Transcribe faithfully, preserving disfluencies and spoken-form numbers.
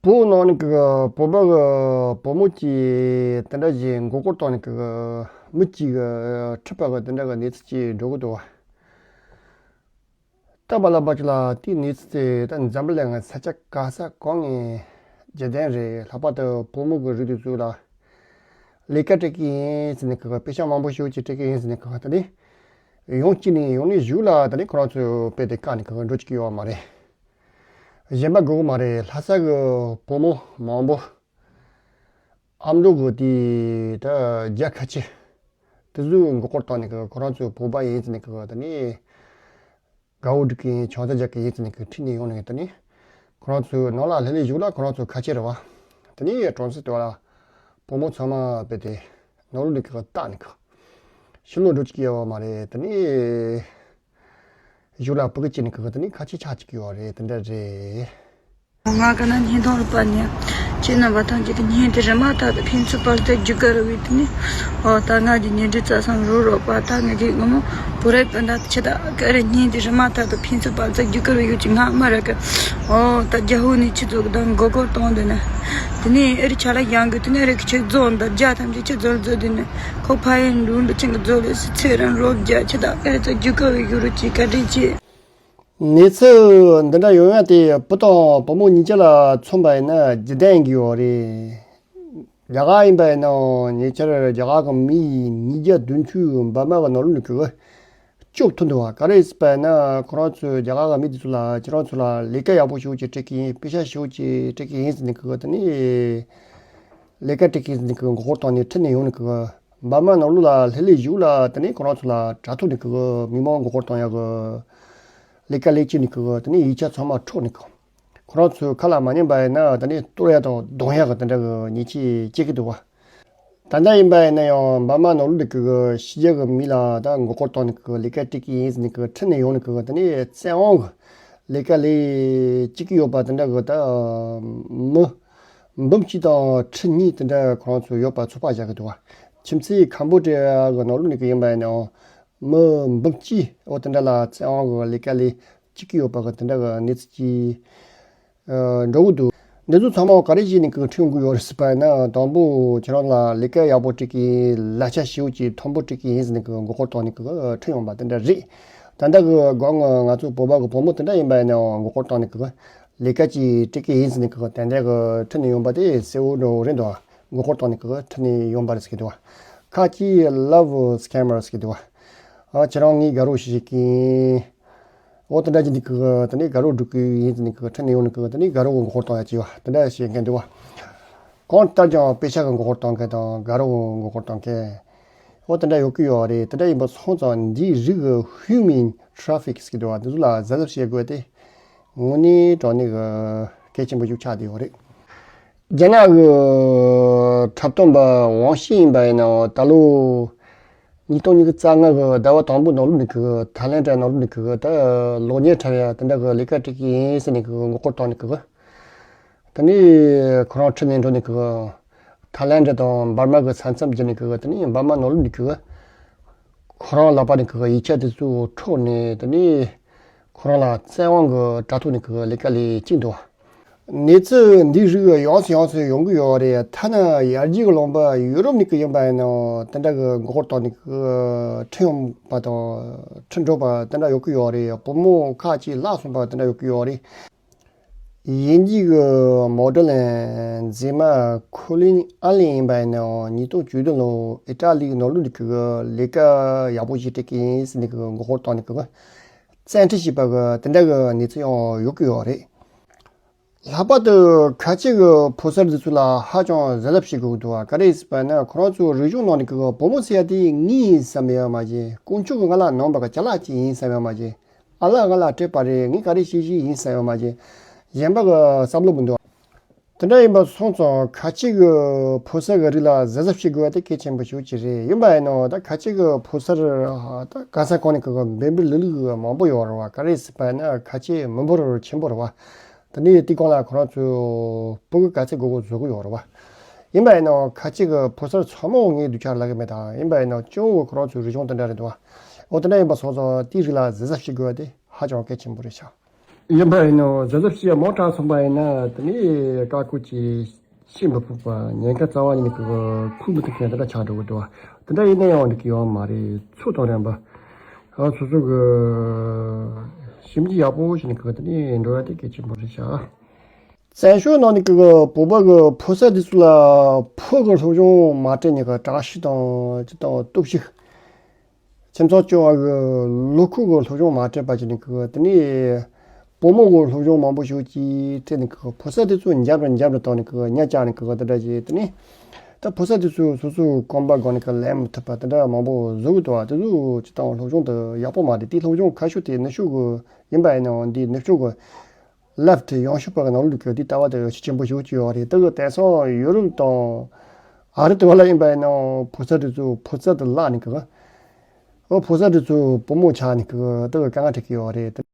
བོད་ནང་ནས་གི་བོད་པ་གི་བུ་མོ་གཅིག་དེ་འདྲ་ཞིག་མགོ་སྐོར་བཏང་ནས་གི་མི་གཅིག་གི་ཁྲིད་པ་གི་དེ་འདྲ་གི་གནས་ཚུལ་ཅིག་འགྲོ་གི་འདུག་བ། ད་བར་ལ་བར་གཅིག་ལ་དེའི་གནས་ཚུལ་དེ་ད་འཛམ་བུ་གླིང་གི་ས་ཆ་ག་ས་གང་ནས་རྒྱུན་ལྡན་རེད། ལྷག་པར་དུ་བུ་མོ་གི་རིགས་དེ་ཚོ་ལ་ལས་ཀ་སྤྲད་གི་ཡིན་ཟེར་ནས་གི་པེ་ཤག་མང་པོ་ཞེ་པོ་ཅིག་སྤྲད་གི་ཡིན་ཟེར་ནས་གི་ད་ནི་ཡང་གཅིག་ནས་ཡང་ནས་གཞུག་ལ་ད་ནི་ཁོ་རང་ཚོའི་དཔེ་དེ་བཀག་ནས་གི་འགྲོ་བཅུག་གི་ཡོད་མ་རེད། གཞན་པ་དགོས་གི་མ་རེད། ལྷ་ས་གི་བུ་མོ་མང་པོ་ཨ་མདོ་གི་དེ་ད་རྒྱ་ཁ་ཆེ་དེ་ཚོས་མགོ་སྐོར་བཏང་ནས་གི་ཁོ་རང་ཚོའི་བོད་པ་ཡིན་ཟེར་ནས་གི་ད་ནི་དགའ་བོ་སྒྲིག་གི་ཡིན། ཆང་ས་རྒྱག་གི་ཡིན་ཟེར་ནས་གི་ཁྲིད་ནས་ཡོང་ནས་ད་ནི་ཁོ་རང་ཚོའི་ནང་ལ་སླེབས་ལས་གཞུག་ལ་ཁོ་རང་ཚོ་ཁ་ཆེ་རེད་བ། ད་ནི་གྲོང་གསེབ་དེ་བ་ལ་བུ་མོ་ཚང་མ་དཔེ་དེ་ནང་ལོགས་ནས་གི་བཏགས་ནས་གི་ཕྱི་ལོགས་འགྲོ་བཅུག་གི་ཡོད་མ་རེད། ད་ནི་གཞུག་ལ་ཕྲུ་གུ་སྐྱེས་ནས་གི་ད་ནི་ཁ་ཆེ་ཆགས་བཅུག་གི་ཡོད་རེད། དེ་འདྲ་རེད། ང་ག་ན་ཉིན་ཐོང་རུ་པ་ནས་ཁྱེད་རྣམ་པ་ཐམས་ཅད་ཀྱི་ཉིན་དེ་རི་མ་ཐག་ཏུ་ཕན་ཚུན་བར་དུ་རྒྱུ་སྐར་བའི་དུས་ནི། འོ་ད་ང་གི་ཉིན་དྲི་རྩ་སང་རུ་རོགས་པ་ད་ང་གི་ངོ་མོ་བུ་རེ་པན་ད་ཆེ་ད་ག་རེ་ཉིན་དེ་རི་མ་ཐག་ཏུ་ཕན་ཚུན་བར་དུ་རྒྱུ་སྐར་བའི་ཡུལ་གྱི་ང་མ་ར་གི། འོ་ད་རྒྱ་ཧུ་ནི་ཆི་ཚོགས་དང་མགོ་སྐོར་གཏོང་དེ་ནི། དེ་ནི་ཨེ་རི་ཆ་ལ་ཡང་གི་དེ་ནི་ཨེ་རི་ཁྱེད་རྫོགས་འདབ་རྒྱ་ཐམས་ཅད་ཁྱེད་རྫོགས་རྫོགས་དེ་ནི། ཁོ་ཕ་ཡུལ་འགྲོ་འདུག་ཅིང་གི་རྫོགས་ལས་སི་ཚེ་རང་རོགས་རྒྱ་ཆེ་ད་ཨེ་རི་ཚོ་རྒྱུ་སྐར་བའི་ཡུལ་རུ་ཅི་ག་འདྲེན་ཆེ། གནས་ཚུལ་འདི་འདྲ་ཡོང་ཡ་དེ་བུ་དང་བུ་མོ་གཉིས་ཆ་ལ་མཚོན་པ་ཡིན་ན་རྒྱུན་ལྡན་གྱི་ཡོད་རེད། རྒྱ་གར་ཡིན་པ་ཡིན་ནའང་ཉེ་ཆར་རྒྱ་གར་གྱི་མི་ཉིས་བརྒྱ་བདུན་ཅུ་འབར་མ་གི་ནང་ལོགས་ནས་གི་སྐྱོབ་ཐུབ་འདུག་བ། ག་རེ་ཟེར་བ་ཡིན་ན་ཁོ་རང་ཚོས་རྒྱ་གར་གྱི་མི་དེ་ཚོ་ལ་ཁྱེད་རང་ཚོ་ལ་ལས་ཀ་ཡག་པོ་ཞེ་པོ་ཅིག་སྤྲད་ཀྱི་ཡིན། པེ་ཤག་ཞེ་པོ་ཅིག་སྤྲད་ཀྱི་ཡིན་ཟེར་ནས་གི་དེ་ནས་ལས་ཀ་སྤྲད་ཀྱི་ཡིན་ཟེར་ནས་གི་མགོ་སྐོར་བཏང་ནས་ཁྲིད་ནས་ཡོང་ནས་གི་འབར་མ་ནང་ལོགས་ལ་སླེབས་ལས་གཞུག་ལ་དེ་ནས་ཁོ་རང་ཚོ་ལ་དྲ་ཐོག་ནས་གི་མི་མང་མགོ་སྐོར་བཏང་ཡག་གི་ལས་ཀ་ལས་བྱེད་ནས་གི་དེ་ནས་ཡིག་ཆ་ཚང་མ་འཕྲོག་ནས་གི་ཁོ་རང་ཚོའི་ཁ་ལ་མ་ཉན་པ་ཡིན་ན་དེ་ནས་གཏོར་ཡག་དང་རྡུང་ཡག་གི་དེ་འདྲ་གི་ཉེས་ཆད་བཅད་ཀྱི་འདུག་བ། ད་ལྟ་ཡིན་པ་ཡིན་ན་ཡང་འབར་མ་ནང་ལོགས་འདི་གི་ཕྱི་རྒྱལ་གི་མི་ལ་ད་མགོ་སྐོར་བཏང་ནས་གི་ལས་ཀ་སྤྲད་ཀྱི་ཡིན་ཟེར་ནས་གི་ཁྲིད་ནས་ཡོང་ནས་གི་དེ་ནས་བཙན་དབང་གི་ལས་ཀ་ལས་བཅུག་གི་ཡོད་པ་དེ་འདྲ་གི་ད་མི་འབུམ་གཅིག་དང་ཁྲི་གཉིས་དེ་འདྲ་ཁོ་རང་ཚོ་ཡོད་པ་ཚོད་དཔག་བཞག་གི་འདུག་བ། ཁྱིམ་མཚེས་ཁམ་བོ་ཌི་ཡ་གི་ནང་ལོགས་ནས་གི་ཡིན་པ་ཡིན་ན་ཡང་མི་འབུམ་གཅིག་འོ་དེ་འདྲ་ལ་བཙན་དབང་གི་ལས་ཀ་ལས་བཅུག་གི་ཡོད་པ་གི་དེ་འདྲ་གི་གནས་ཚུལ་ཅིག་འགྲོ་གི་འདུག། འདི་ཚོ་ཚང་མ་ག་རེ་བྱས་ནས་གི་ཁྲིད་ཡོང་གི་ཡོད་རེད་ཟེར་བ་ཡིན་ན་དང་པོ་ཁྱེད་རང་ལ་ལས་ཀ་ཡག་པོ་སྤྲད་ཀྱི་ཡིན། ལག་ཆ་ཞེ་པོ་ཅིག་མཐོན་པོ་སྤྲད་ཀྱི་ཡིན་ཟེར་ནས་གི་མགོ་སྐོར་བཏང་ནས་གི་ཁྲིད་ཡོང་པ་དེ་འདྲ་རེད། ད་ལྟ་གི་སྒང་ང་ཚོ་བོད་པ་གི་བུ་མོ་དེ་འདྲ་ཡིན་པ་ཡིན་ནའང་མགོ་སྐོར་བཏང་ནས་གི་ལས་ཀ་ཅིག་སྤྲད་ཀྱི་ཡིན་ཟེར་ནས་གི་དེ་འདྲ་གི་ཁྲིད་ནས་ཡོང་པ་དེ་གསལ་བོ་འགྲོ་རེད་འདུག། མགོ་སྐོར་བཏང་ནས་གི་ཁྲིད་ནས་ཡོང་པ་རེད་ཟེར་གི་འདུག། ཁ་ཅིག་love scammer ཟེར་གི་འདུག། ཨ་ཁྱེད་རང་ངའི་དགའ་རོགས་ཤིག་བྱེད་ཀྱིན། འོ་དེ་འདྲ་ཅིག་འདི་གི་དེ་ནས་དགའ་རོགས་སྒྲུབ་ཀྱི་ཡིན་ཟེར་ནས་གི་ཁྲིད་ནས་ཡོང་ནས་གི་དེ་ནས་དགའ་རོགས་མགོ་སྐོར་བཏང་ཡ་ཅིག་བ་དེ་འདྲ་བྱེད་མཁན་འདུག་བ། གང་ལྟར་ཀྱང་པེ་ཤག་གི་མགོ་སྐོར་བཏང་མཁན་དང་དགའ་རོགས་མགོ་སྐོར་བཏང་མཁན། འོ་དེ་འདྲ་ཡོད་ཀྱི་ཡོད་རེད། དེ་འདྲ་ཡིན་པ་སོང་ཙང་འདིའི་རིགས་ཀྱི་human traffic ཟེར་གི་འདུག་བ། འདི་ཚོ་ལ་གཟབ་གཟབ་བྱེད་དགོས་ཏེ། དངོས་གནས་དྲང་གནས་ཀྱི་གལ་ཆེན་པོ་ཞིག་ཆགས་བསྡད་ཡོད་རེད། རྒྱ་ནག་གི་འཁྲབ་སྟོན་པ་ཝང་ཤི་ཡིན་པ་ཡིན་ནའང་ད་ལོ་ཉིས་སྟོང་ཉི་ཤུ་རྩ་ལྔ་གི་ཟླ་བ་དང་པོའི་ནང་ལོགས་ནས་གི་ཐའི་ལེན་ཌི་ནང་ལོགས་ནས་གི་ད་གློག་བརྙན་འཁྲབ་ཡ་དེ་འདྲ་གི་ལས་ཀ་སྤྲད་ཀྱི་ཡིན་ཟེར་ནས་གི་མགོ་སྐོར་བཏང་ནས་གི། དེ་ནས་ཁོ་རང་ཁྲིད་ནས་འགྲོ་ནས་གི་ཐའི་ལེན་ཌི་དང་འབར་མ་གི་ས་མཚམས་བརྒྱུད་ནས་གི་དེ་ནས་འབར་མ་ནང་ལོགས་ནས་གི་ཁོ་རང་ལག་པ་ནས་གི་ཡིག་ཆ་དེ་ཚོ་འཕྲོག་ནས་དེ་ནས་ཁོ་རང་ལ་བཙན་དབང་གི་དྲ་ཐོག་ནས་གི་ལས་ཀ་ལས་བཅུག་འདུག། གནས་ཚུལ་འདིའི་རིགས་ཡོངས་སུ་ཡོངས་སུ་ཡོང་གི་ཡོད་རེད། ཐ་ན་ཡར་རྒྱས་ཀྱི་ལུང་པ་ཡུ་རོབ་ནས་ཀྱི་ཡིན་པ་ཡིན་ནའང་དེ་འདྲ་གི་མགོ་སྐོར་བཏང་ནས་ཀྱི་ཁྲིད་ཡོང་པ་དང་ཁྲིད་འགྲོ་པ་དེ་འདྲ་ཡོད་ཀྱི་ཡོད་རེད། བུ་མོ་ཁག་ཅིག་བརླག་སོང་པ་དེ་འདྲ་ཡོད་ཀྱི་ཡོད་རེད། དབྱིན་ཇི་གི་མོ་ཌེལ་ཡང་མཛེས་མ་ཁོ་ལིན་ཨན་ལི་ཡིན་པ་ཡིན་ནའང་ཉིས་སྟོང་བཅུ་བདུན་ལོ་ཨི་ཊ་ལི་ནང་ལོགས་ནས་ཀྱི་ལས་ཀ་ཡག་པོ་ཞིག་སྤྲད་ཀྱི་ཡིན་ཟེར་ནས་ཀྱི་མགོ་སྐོར་བཏང་ནས་ཀྱི་བཙན་ཁྲིད་བྱས་པ་གི་དེ་འདྲ་གི་གནས་ཚུལ་ཡང་ཡོད་ཀྱི་ཡོད་རེད། ལྷག་པར་དུ་ཁ་ཆེ་གི་ཕོ་གསར་འདི་ཚོ་ལ་ཧ་ཅང་གཟབ་གཟབ་བྱེད་དགོས་འདུག་བ། ག་རེ་ཟེར་བ་ན་ཁོ་རང་ཚོའི་རིག་གཞུང་ནང་ནས་གི་བུ་མོ་ཟེར་ཡ་དེ་ངའི་ཡིན་བསམ་ཡོད་མ་བྱེད། དཀོན་མཆོག་གི་ང་ལ་གནང་བ་གི་ཅ་ལག་ཅིག་ཡིན་བསམ་ཡོད་མ་བྱེད། ཨ་ལ་ང་ལ་སྤྲད་པ་རེད། ངས་ག་རེ་བྱེད་ཤེས་ཡིན་བསམ་ཡོད་མ་བྱེད། གཞན་པ་གི་བསམ་བློ་མི་འདུག། དེ་འདྲ་ཡིན་པ་སོང་ཙང་ཁ་ཆེ་གི་ཕོ་གསར་གི་རིགས་ལ་གཟབ་གཟབ་བྱེད་དགོས་པ་དེ་གལ་ཆེན་པོ་ཞིག་ཅིག་རེད། ཡིན་པ་ཡིན་ནའང་ད་ཁ་ཆེ་གི་ཕོ་གསར་ད་ག་ས་གང་ནས་གི་འབད་འབད་ལུག་ལུག་མང་པོ་ཡོད་རེད་བ། ག་རེ་ཟེར་བ་ན་ཁ་ཆེ་མི་འབོར་ཆེན་པོ་རེད་བ། དེ་ནས་དེ་གང་ལ་ཁོ་རང་ཚོས་ཕྲུ་གུ་ག་ཚད་དགོས་དགོས་བཟོ་གི་ཡོད་རེད་བ། ཡིན་པ་ཡིན་ནའང་ཁ་ཆེ་གི་ཕོ་གསར་ཚང་མ་ངས་སྡུག་ཅག་ལབ་གི་མེད་ད། ཡིན་པ་ཡིན་ནའང་གཅིག་པོ་ཁོ་རང་ཚོའི་རིག་གཞུང་དེ་འདྲ་རེད་འདུག་བ། འོ་དེ་འདྲ་ཡིན་པ་སོང་ཙང་དེའི་རིགས་ལ་གཟབ་གཟབ་བྱེད་དགོས་པ་དེ་ཧ་ཅང་གལ་ཆེན་པོ་རེད་ཤག། ཡིན་པ་ཡིན་ནོ་གཟབ་གཟབ་བྱས་མང་དྲགས་སོང་པ་ཡིན་ན་དེ་ནས་བཀའ་བཀོད་ཀྱི་ཤེས་མི་ཕོད་པ་ཉེན་ཁ་རྩ་བ་ཉིད་ནས་ཁུ་ཁུག་མི་ཐུབ་མཁན་དེ་འདྲ་ཆགས་འགྲོ་གི་འདུག་དེ་འདྲ་ཡིན་ན་ཡང་འགྲིག་གི་ཡོད་མ་རེད། ཚུལ་དང་ལྡན་པ་ཨ་སོ་སོ་གི་ཞིབ་འཇུག་ཡག་པོ་བྱས་ནས་ཁུ་དེ་ནས་འགྲོ་ཡ་དེ་གལ་ཆེན་པོ་རེད་ཤག་བཙན་བྱོལ་ནང་ནས་ཀྱི་བོད་པ་གི་ཕོ་གསར་དེ་ཚོ་ལ་བོད་ཀྱི་སློབ་སྦྱོང་མ་སྤྲད་ནས་ཀྱི་དྲག་ཤུགས་དང་ཅི་དང་སྟོབས་ཤུགས། ཁྱིམ་ཚང་སྐྱོང་བ་གི་ལོ་ཁུག་གི་སློབ་སྦྱོང་མ་སྤྲད་པ་ཅི་ནས་ཀྱི་དེ་ནས་བུ་མོ་གི་སློབ་སྦྱོང་མང་པོ་ཞིག་ཅིག་སྤྲད་ནས་ཀྱི་ཕོ་གསར་དེ་ཚོ་འཇམ་རུ་འཇམ་རུ་བཏང་ནས་ཀྱི་ཉ་བཅག་ནས་ཀྱི་དེ་འདྲ་ཅིག་དེ་ནས་ད་ཕོ་གསར་དེ་ཚོ་སོ་སོའི་གོམ་པ་སྒང་ནས་ཀྱི་ལེན་མི་ཐུབ་པ་དེ་འདྲ་མང་པོ་བཟོ་གི་འདུག་དེ་ཚོ་ཅི་དང་སློབ་སྦྱོང་དེ་ཡག་པོ་མ་རེད། དེ་སློབ་སྦྱོང་ཁ་ཤོས་དེ་ནུབ་ཕྱོགས་གི་ཡིན་པ་ཡིན་ནའང་འདི་ནུབ་ཕྱོགས་གི་ལེབ་ཊི་ཡོང་ཤུགས་པ་གི་ནང་ལུགས་ཀྱི་འདི་ལྟ་བ་དེ་ཤུགས་ཆེན་པོ་ཞིག་ཅིག་ཡོད་རེད། དེ་གི་དེང་སང་ཡུ་རོབ་དང་ཨ་རི་དེ་བ་ལ་ཡིན་པ་ཡིན་ནའང་ཕོ་གསར་དེ་ཚོ་ཕོ་གསར་དེ་བརླག་ནས་ཀྱི་ཨོ་ཕོ་གསར་དེ་ཚོ་བུ་མོ་ཆགས་ནས་ཀྱི་དེ་གི་དཀའ་ངལ་འཕྲད་ཀྱི་ཡོད་རེད།